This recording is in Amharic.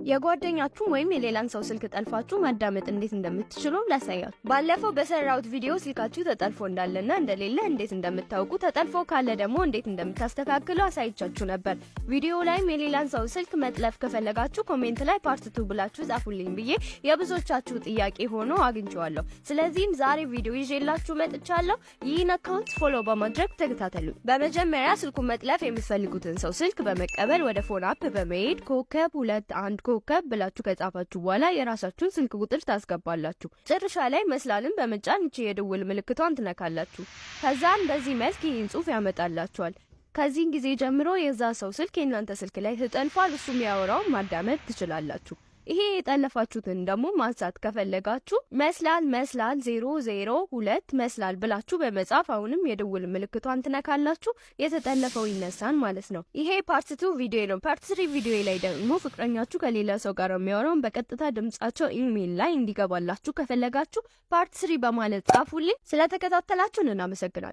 የጓደኛችሁን ወይም የሌላን ሰው ስልክ ጠልፋችሁ ማዳመጥ እንዴት እንደምትችሉ ላሳያችሁ። ባለፈው በሰራሁት ቪዲዮ ስልካችሁ ተጠልፎ እንዳለና እንደሌለ እንዴት እንደምታውቁ፣ ተጠልፎ ካለ ደግሞ እንዴት እንደምታስተካክሉ አሳይቻችሁ ነበር። ቪዲዮ ላይም የሌላን ሰው ስልክ መጥለፍ ከፈለጋችሁ comment ላይ part 2 ብላችሁ ጻፉልኝ ብዬ የብዙዎቻችሁ ጥያቄ ሆኖ አግኝቼዋለሁ። ስለዚህም ዛሬ ቪዲዮ ይዤላችሁ መጥቻለሁ። ይህን account follow በማድረግ ተከታተሉ። በመጀመሪያ ስልኩን መጥለፍ የምትፈልጉትን ሰው ስልክ በመቀበል ወደ phone app በመሄድ *21* ብላችሁ ከጻፋችሁ በኋላ የራሳችሁን ስልክ ቁጥር ታስገባላችሁ። መጨረሻ ላይ መስላልን በመጫን እቺ የደወል ምልክቷን ትነካላችሁ። ከዛም በዚህ መልክ ይህን ጽሁፍ ያመጣላችኋል። ከዚህን ጊዜ ጀምሮ የዛ ሰው ስልክ የእናንተ ስልክ ላይ ተጠልፏል። እሱ የሚያወራውን ማዳመጥ ትችላላችሁ። ይሄ የጠለፋችሁትን ደግሞ ማንሳት ከፈለጋችሁ መስላል መስላል 0 0 2 መስላል ብላችሁ በመጻፍ አሁንም የደወል ምልክቷን ትነካላችሁ። የተጠለፈው ይነሳል ማለት ነው። ይሄ part 2 ቪዲዮ ነው። Part 3 ቪዲዮ ላይ ደግሞ ፍቅረኛችሁ ከሌላ ሰው ጋር የሚያወራውን በቀጥታ ድምጻቸው ኢሜል ላይ እንዲገባላችሁ ከፈለጋችሁ part 3 በማለት ጻፉልኝ። ስለተከታተላችሁን እናመሰግናለን።